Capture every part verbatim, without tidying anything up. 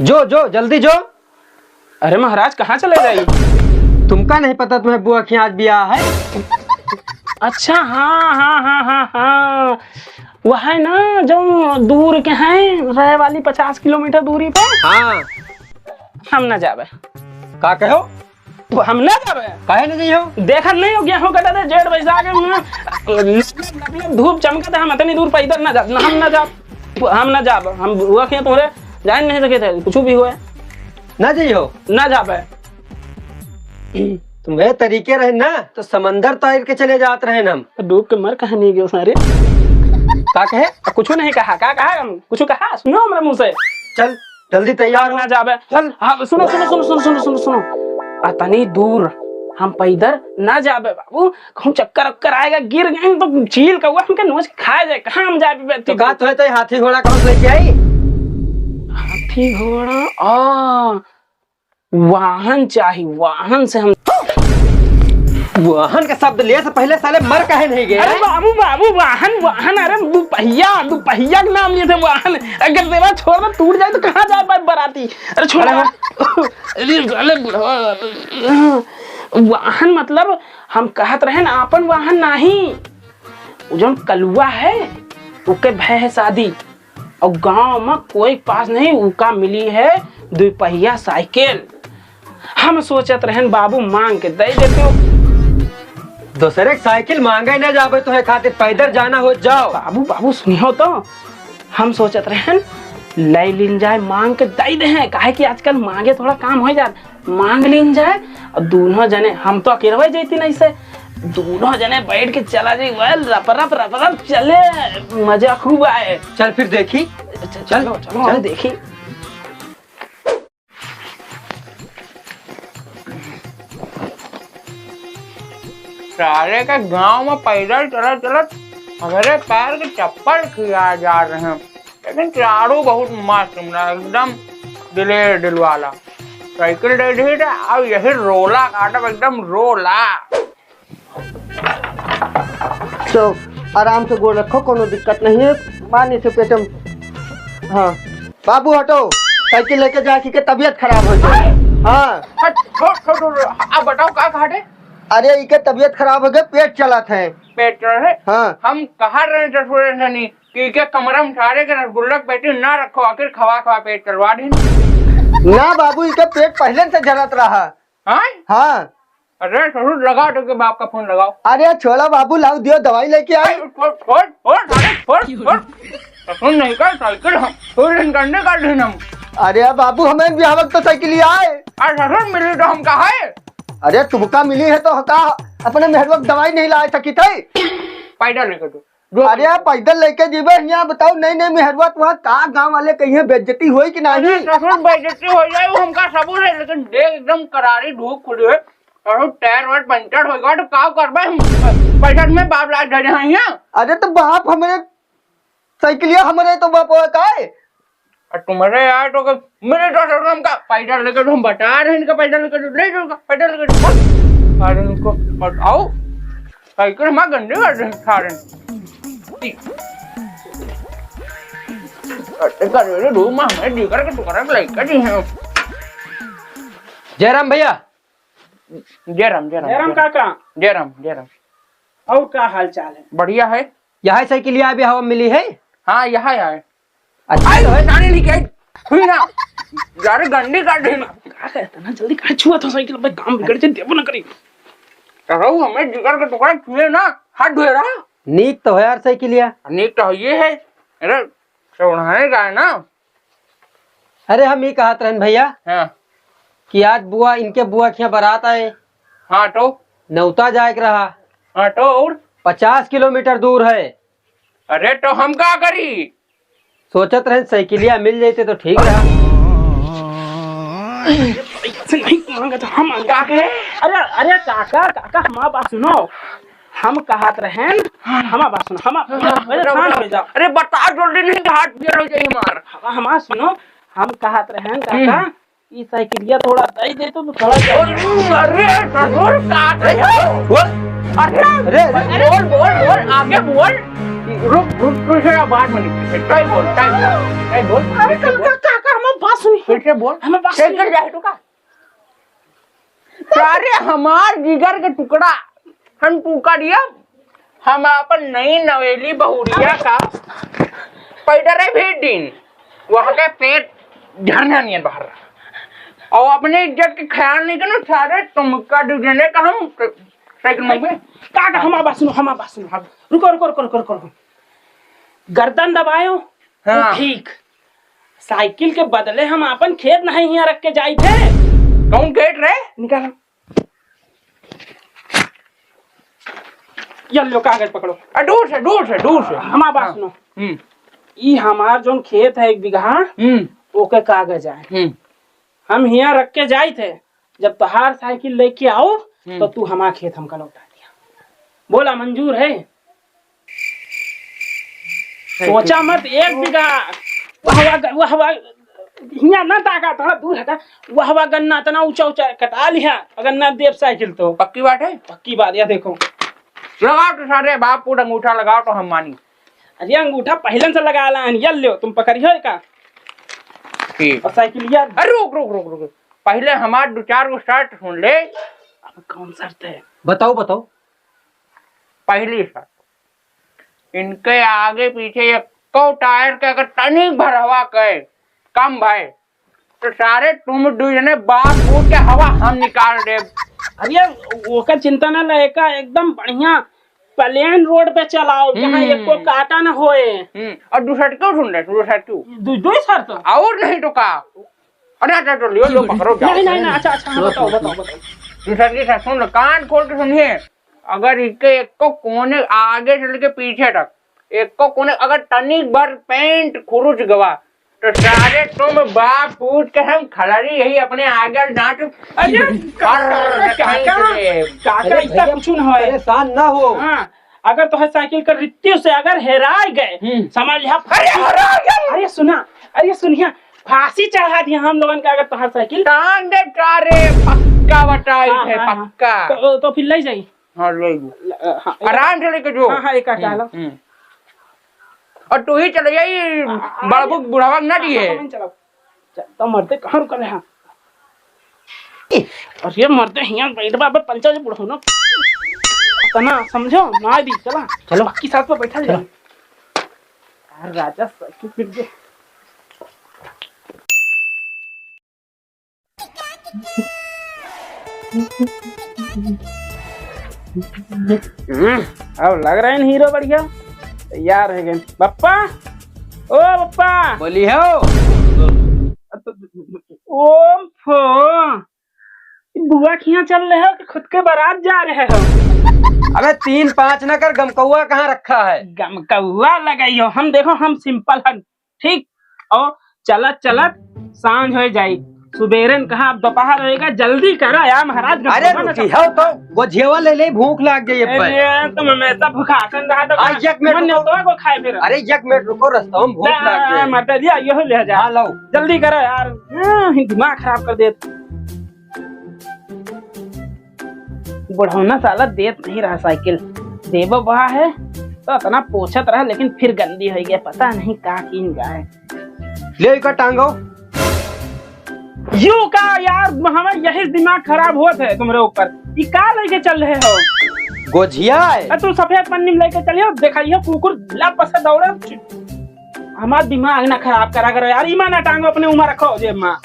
जो, जो, जल्दी जो। अरे महाराज, कहाँ चले जाई? तुमका नहीं पता, तुम्हें बुआ के यहाँ आज बियाह है? अच्छा, हाँ, हाँ, हाँ, हाँ, हाँ। वह है ना, जो दूर के हैं, रहे वाली पचास किलोमीटर दूरी पे। हाँ। हम ना जाबे। का कहो? हम ना जाबे। काहे ना जइहो? देखत नहीं हो, गेहूं कटत है, जेठ बैसाख में, लप, लप, लप, लप, धूप चमकत है, हम इतनी दूर पैदल ना जाब, ना, हम ना जाब, हम ना जाब, हम बुआ के यहाँ तोहरे जाए नहीं सके थे, कुछ भी हुए। ना जइहो? ना जाबे। तुम्हें तरीके रहे ना, तो समंदर तैर के चले जात रहे हम। डूब के मर कहाँ नहीं गयो सारे? का कहे? कुछ नहीं कहा, का कहा हम? कुछ कहा? सुनो हमरे मुंह से। चल, जल्दी तैयार हम हो। ना जाबे। चल। हाँ, सुनो, सुनो, सुनो। अतनी दूर हम पैदल ना जाबे बाबू, कहूँ चक्कर उक्कर आएगा, गिर गए तो चील कौआ हमके नोच के खा जाए। कहाँ हम जाबे? तो का तोहे तो हाथी घोड़ा कहाँ से लेके आई? हाथी घोड़ा, आ, वाहन चाही, वाहन से हम वाहन का शब्द ले से पहले साले मर काहे नहीं गए? अरे बाबू, बाबू, वाहन, वाहन, अरे दुपहिया, दुपहिया के नाम लिए थे वाहन। अगर देवा छोड़ दे, टूट जाए तो कहाँ जाए पाए बराती? अरे छोड़। अरे अरे साले बुढ़वा, वाहन मतलब हम कहत रहे ना, आपन वाहन नाही। उ जौन कलुआ है, ओके भय है शादी। और गांव में कोई पास नहीं, उका मिली है दुपहिया साइकिल। हम सोचत रहन बाबू मांग के दे देते हो। दूसरे के साइकिल मांगे न जाबे, तोहे खातिर पैदल जाना हो जाओ। बाबू, बाबू सुनियो तो, हम सोचत रहन ले लिन जाए, मांग के दे दे हैं, काहे कि आजकल मांगे थोड़ा काम हो जात। मांग लीन जाए और दोनों जने, हम तो अकेलवे जैती नहीं से, दोनों जने बैठ के चला जाई, वह रप रप रप रप चले, मजा खूब आए। चल फिर देखी। च-, च-, चल, चलो, चलो, चल। हम देखी। सारे के गांव में पैदल चलत चलत हमारे पैर के चप्पल खिया जा रहे हैं। लेकिन चारू बहुत मस्त, हमरा एकदम दिलेर दिलवाला। साइकिल दे दी तो अब यही रोला काटब, एकदम रोला। तो आराम से गोड़ रखो, कोनो दिक्कत नहीं है। पानी से पेटम, हाँ। बाबू हटो, साइकिल लेके जाके के तबीयत खराब हो जाए। हाँ। हट, छोड़, छोड़, छोड़, अब बताओ का घाटे? अरे, इके तबीयत खराब हो गए, पेट चलत है। पेट चलत है? हाँ। हम कहा रहे ससुरे से नहीं कि इके कमरा में सारे के रसगुल्ला के पेटी ना रखो, आखिर खवा खवा पेट चलवा दिन। ना बाबू, इके पेट पहले से जलत रहा। हाँ? हाँ। अरे ससुर, लगाओ तो के बाप का फोन लगाओ। अरे छोड़ा बाबू, लाओ दियो दवाई लेके आए। अरे छोड़, छोड़, छोड़, अरे छोड़, छोड़। ससुर नहीं कर साइकिल हम, छोड़ दिन करने कर दिन हम। अरे बाबू, हमें भी आवक तो साइकिल ही आए। अरे ससुर मिली तो हम कहा है? अरे तुमका मिली है तो का अपने मेहरवा के दवाई नहीं ला सकी थे? पैदल लेके दो। जो अरे पैदल लेके जीबे, यहाँ बताओ, नहीं, नहीं, मेहरवा, तुहार का गाँव वाले कहिए बेइज्जती होई कि नहीं? अरे ससुर, बेइज्जती हो जाए, वो हमका सबूर है, लेकिन देख एकदम करारी धूप खुली है, और वो टायर वायर पंचर हो गया, तो का करबे हम? पैसा में बाप लाग गए हैं यहाँ। अरे तो बाप हमरे साइकिलिया हमरे तो बाप का है। आ तुम्हारे यार तो के मेरे तो ससुर हमका पैसा लेके तो हम बता रहे हैं इनका पैसा लेके तो ले जाओ, पैसा लेके तो बोल। अरे इनको बताओ, साइकिल हमारा गंदे कर दे सारे। अरे कर रे, दो माह में दी करके तो करके लेके दी है। जयराम भैया। जयराम, जयराम, जयराम जयराम। काका। जयराम, जयराम। और का हाल चाल है? बढ़िया है। यह साइकिलिया अभी हवा मिली है? हाँ, यह है। अच्छा। आई होए, सारे नहीं गए। हुई ना। यार, गंदी कर दी। का कहता ना, जल्दी काहे छुआ था साइकिल, भाई, काम बिगड़ जाए, देबो ना करी। तो रहू, हमें जिगर के टुकड़ा छुए ना, हाथ धोए रहा। नीक तो है यार साइकिलिया। नीक तो ये है। अरे, चौड़ाए का है ना। अरे, हम ई कहत रहन भैया हाँ। कि आज बुआ, इनके बुआ के यहाँ बारात आए। हाँ, तो? नौता जाए के रहा। हाँ, तो और? पचास किलोमीटर दूर है। अरे, तो हम का करी? सोचत रहन साइकिलिया मिल जाते तो ठीक रहा। पैसा नहीं मांगा तो हम का कहे? अरे, अरे काका, काका, हमार बात सुनो। हम कहत रहेन, हाँ। हमार बात सुनो, हमार, हाँ, पहले बताओ, शांत बताओ। हो जाओ। अरे बता जल्दी, नहीं तो हाथ फेल हो जाई हमार। हमार, हमार सुनो, हम कहत रहेन, काका, हम्म। ई साइकिलिया थोड़ा दे दे तो, तो थोड़ा अरे, अरे, ससुर, का कहे हो? बोल। अरे, अरे, अरे। बोल, बोल, बोल, आगे बोल। रुक, रुक, रुक, जरा बात में नहीं। तय बोल, तय बोल, तय बोल। अरे, काका, काका, हमार बात सुनी। फिर से बोल। हमें बस फिर कर जाए तो का? सारे हमार जिगर के टुकड़ा, हम टूका दिया, हम आपन नई नवेली बहुरिया का पैदल रहे भेज दीन, वहाँ के पेट झरना नियन बाहर रहा। और अपने इज्जत के ख्याल नहीं करना, सारे तुमका दू जने का हम साइकिल मंगवे। का, का, हमार बात सुनो, हमार बात सुनो, हम, रुको, रुको, रुको, रुको, रुको, रुको। गर्दन दबायो, हाँ। ठीक। साइकिल के बदले हम आपन खेत नहीं हियाँ रख के जाई थे। कौन खेत रे? निकाल। ये लो कागज पकड़ो। आ, दूर से, दूर से, दूर से। हमार बात हाँ। सुनो। हम्म। ई हमार जोन खेत है एक बीघा, हम्म। ओके कागज आए। हम्म। हम हियाँ रख के जाई थे, जब तोहार साइकिल लेके आओ, हम्म। तो तू हमार खेत हमका लौटा दिया। बोला, मंजूर है? सोचा मत, एक बीघा। वह, वह, वह, वह, हियाँ ना ताका, थोड़ा दूर हटा। वह, वह गन्ना इतना ऊंचा ऊंचा कटा लिया, अगर ना देब साइकिल तो। पक्की बात है? पक्की बात, या देखो। लगाओ तो सारे बाप पूत अंगूठा लगाओ तो हम मानी। अरे अंगूठा पहले से लगा ला, या ल्यो, तुम पकड़ियो का? ठीक। और साइकिल या अरे रुक, रुक, रुक, रुक। पहले हमार दो चार गो शर्त सुन ले। अब कौन शर्त है? बताओ, बताओ। पहली शर्त, इनके आगे पीछे एको टायर के अगर तनिक भर हवा के कम भय, तो सारे तुम दू जने बाप पूत के हवा हम निकाल देब। अरे, ओकर चिंता ना ले, एका एकदम बढ़िया प्लेन रोड पे चलाओ, जहाँ हम्म। एको काटा ना होए। हम्म, और दूसर क्यों सुन रहे, दूसर क्यों? दू, दू शर्त? और नहीं तो का? अरे, अच्छा, तो लियो, लो, पकड़ो, जाओ। नहीं, नहीं, नहीं, अच्छा, अच्छा, हाँ, बताओ, बताओ, बताओ। दूसर की शर्त सुन लो, कान खोल के सुनिए। अगर इके एको कोने आगे से लेके पीछे तक, एको कोने अगर तनिक भर पेंट खुरुच गवा, तो सारे तुम बाप पूत के हम खलरी यही अपने आगे नाच। अरे, अरे, काका, काका, अरे, काका, अरे, इतना भैया, कुछ ना होए। परेशान ना हो। हाँ, अगर तोहर साइकिल का रित्ती से अगर हेराय गए, हम्म। समझ लिया, अरे, हेराय गए। अरे, सुना, अरे, सुनिया, फांसी चढ़ा दिया हम लोगन का अगर तोहर साइकिल। टांग दे का रे, पक्का बताई हाँ, है, हाँ, हाँ। पक्का। तो, तो फिर ले जाई। हाँ, ले लो। ल-, अ, हाँ, आराम से लेके जो। हाँ, हाँ, एक हम्म, हटाला। हम्म। और तू ही चले जाई, आ, आ, बड़बू आ, बुढ़ावा ना आ, दिए। आ, हम चलाओ। च-, तो मरते कहाँ रुकल है? अरे मरते हियाँ बैठ बा, अबे पंचा जी बुढ़ऊ ना। इतना समझो, ना भी, चला। चलो। बाकी साथ पे बैठा चलो। जाए। यार, राजा साइकिल मिल गए। हम्म, अब लग रहे हैं हीरो बढ़िया। तैयार हो गए। बप्पा, ओ बप्पा। बोली हो। ओम फो। बुआ के यहाँ चल रहे हो कि खुद के बारात जा रहे हो? अबे तीन पाँच ना कर, गमकौआ कहाँ रखा है? गमकौआ लगाई हो। हम देखो, हम सिंपल हन। ठीक, और चलत चलत सांझ हो जाई। सुबेरे न कहा, अब दोपहर होएगा, जल्दी करा यार महाराज, अरे गमकौआ ना रुकी चल- हो तो, गोझियावा ले ले, भूख लाग गई अब। अरे, तुम हमेशा भुखासन रहा तो आज एक मिनट मन रुको। न्योतवा को खाए फिर। अरे, एक मिनट रुको, रास्ता में भूख ना, लाग गई। मत लिया, यो ले जा। हाँ, लाओ। जल्दी करो यार, हाँ, दिमाग खराब कर देत। बुढ़ौना साला देत नहीं रहा साइकिल, देबो बहा है तो इतना पोछत रहा, लेकिन फिर गंदी हो गया, पता नहीं का कीन जाए। ले इका टांगो। यू का यार, हमारे यही दिमाग खराब होत है तुम्हारे ऊपर। ई का लेके चल रहे हो? गोझिया है। आ, तू सफेद पन्नी में लेके चलियो, देखा ये कुकुर लप से दौड़े। हमार दिमाग ना खराब करा करो यार, इमा ना टांगो अपने उमा रखो जेब मा।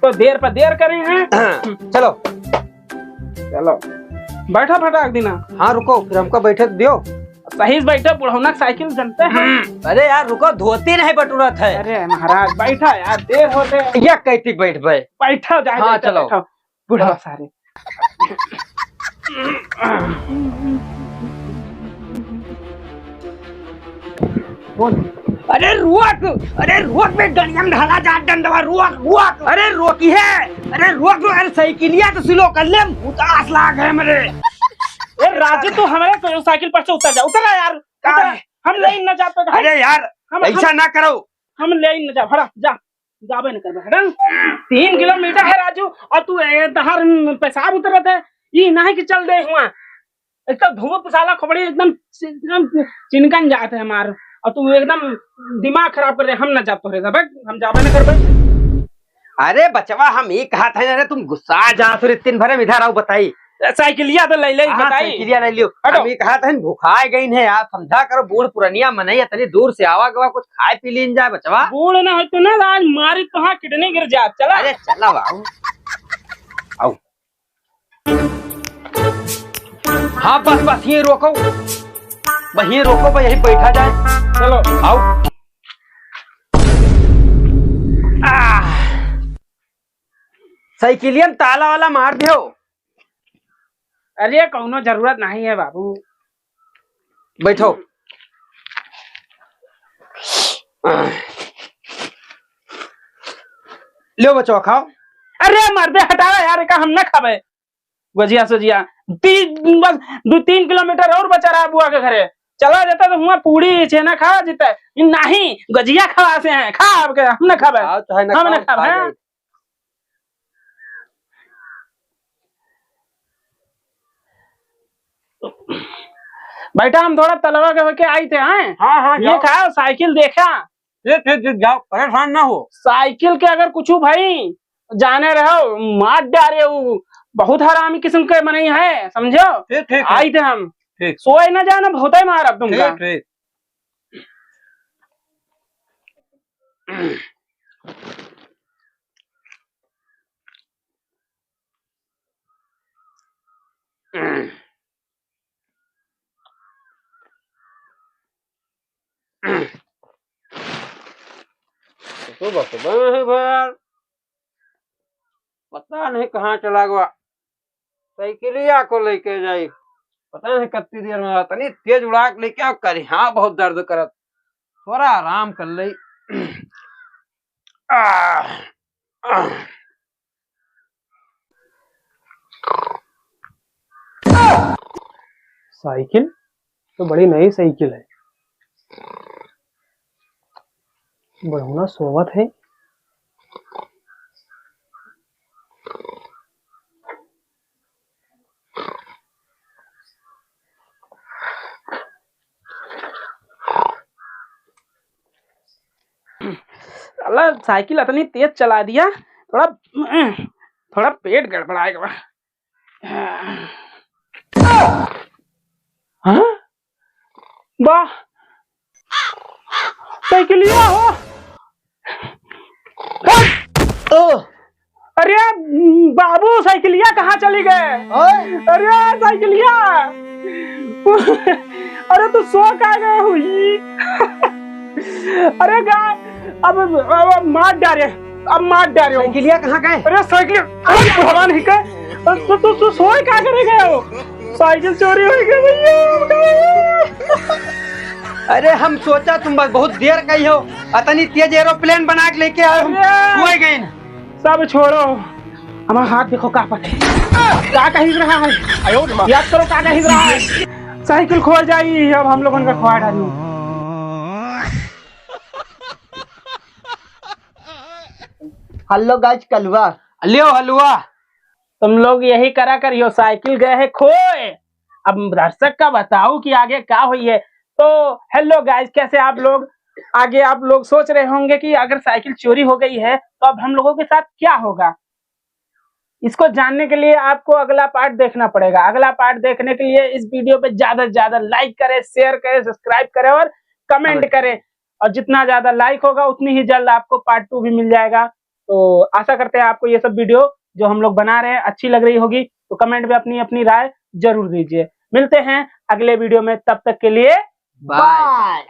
तो देर पर देर करे हैं। चलो। चलो। बैठा फटाक दिना। हाँ रुको, फिर हमको बैठे दियो। सही से बैठे, बुढ़ौना के साइकिल जनते हैं। अरे यार रुको, धोती नहीं बटुरत है। अरे महाराज बैठा यार, देर होते। या कैती बैठ भाई। बैठा जाए, हाँ, बैठा, चलो। बैठा। बुढ़वा सारे। बोल। अरे रुक, अरे रुक बे, डंडिया में ढला जा, डंडवा, रुक, रुक। अरे रोकी है, अरे रुक, रुक, अरे साइकिलिया तो स्लो कर ले, उदास लाग है मेरे। ए राजू, तू हमारे साइकिल पर से उतर जा, उतर आ यार, का उतर। है? हम ले न जा तो अरे यार, हम, ऐसा हम, ना करो। हम ले न जा, हटा, जा। जाबे न करबे, हटा। तीन किलोमीटर है राजू, और तू, ए, तहार, उम, पेशाब उतरत है। ई नहीं कि चल दे हुआ। एक तो धूप साला खोपड़ी एकदम, एकदम चिनकन जात है हमार। और तू एकदम दिमाग खराब कर दे, हम ना जाब तोहरे साथ, भाग, हम जाबे न करबे। अरे बचवा, हम ई कहत है, अरे तुम गुस्सा जात हो, तीन भरे में इधर आओ, बताई। साइकिलिया तो ले ले, हाँ, बताई। साइकिलिया ले लियो। हटो। हम ई कहत है, भुखाए गइन है यार, समझा करो, बूढ़ पुरनिया मनई, इतनी दूर से आवा गवा, कुछ खाए पी लीन जाए बचवा। बूढ़ ना हो तो ना, आज मारी तो हाँ किडनी गिर जात। चला। अरे चला बाबू, आओ। हाँ, बस, बस, यहीं रोको, बस, यहीं रोको, बस, यहीं बैठा जाए। चलो। आओ। आह। साइकिलियन ताला वाला मार दियो। अरे, कौनो जरूरत नहीं है बाबू। बैठो। ल्यो बचवा, खाओ। अरे मर्दे, हटावा यार, एका हम ना खाबे। गजिया सजिया, तीन, बस दो तीन किलोमीटर और बचा रहा बुआ के घरे। चला जाता तो हुआ पूड़ी छेना खावा जीता। नहीं, गजिया खावा से हैं, खा अब के, हम ना खाबे। खाओ चाहे ना हम ना खाओ, खाबे, खा हैं? जाए। बेटा, हम थोड़ा तलवा के होके आई थे, हैं? हाँ, हाँ, ये जाओ। खाओ, साइकिल देखा। ठीक, ठीक, ठीक, जाओ, परेशान ना हो। साइकिल के अगर कुछ भाई जाने रहो, मार डारे, उ बहुत हरामी किस्म के मनई है, समझो? ठीक, ठीक, ठीक। आई थे हम। ठीक। सोए ना जाना, बहुत ही मारब तुमका। ठीक, ठीक। सुबह सुबह है भर, पता नहीं कहाँ चला गवा। साइकिलिया को लेके जाई, पता नहीं कितनी देर में, तनी तेज उड़ा के लेके आओ, करी हाँ बहुत दर्द करत, थोड़ा आराम कर ले। आह, आह। साइकिल तो बड़ी नई साइकिल है, बढ़ौना सोवत है। साला साइकिल इतनी तेज चला दिया, थोड़ा, थोड़ा पेट गड़बड़ाएगा। हाँ? वाह, साइकिलिया हो। ओ। अरे बाबू, साइकिलिया कहाँ चली गए? ओए। अरे साइकिलिया, अरे तू सो का गए हुई? अरे गा, अब, अब मार डारे, अब मार डारे। साइकिलिया कहाँ गए? अरे साइकिल, अरे भगवान ही का, तू, तू, तू सोए का करे गए हो? साइकिल चोरी हो गई भैया। अरे हम सोचा तुम बस बहुत देर कही हो, अतनी तेज एरोप्लेन बना के लेके आए हम, अरे। सोए गए ना। सब छोड़ो, हमारा हाथ देखो का पटे, का कही रहा है? याद करो का कही रहा है। साइकिल खो जाई, अब हम लोगन का खो डाली। हेलो गाइस, कलवा। लियो हलवा। तुम लोग यही करा करियो, साइकिल गए है खोए। अब दर्शक का बताओ कि आगे का हुई है। तो हेलो गाइस, कैसे आप लोग? आगे आप लोग सोच रहे होंगे कि अगर साइकिल चोरी हो गई है तो अब हम लोगों के साथ क्या होगा। इसको जानने के लिए आपको अगला पार्ट देखना पड़ेगा। अगला पार्ट देखने के लिए इस वीडियो पे ज्यादा से ज्यादा लाइक करें, शेयर करें, सब्सक्राइब करें और कमेंट करें। और जितना ज्यादा लाइक होगा उतनी ही जल्द आपको पार्ट टू भी मिल जाएगा। तो आशा करते हैं आपको ये सब वीडियो जो हम लोग बना रहे हैं अच्छी लग रही होगी, तो कमेंट में अपनी अपनी राय जरूर दीजिए। मिलते हैं अगले वीडियो में, तब तक के लिए बाय।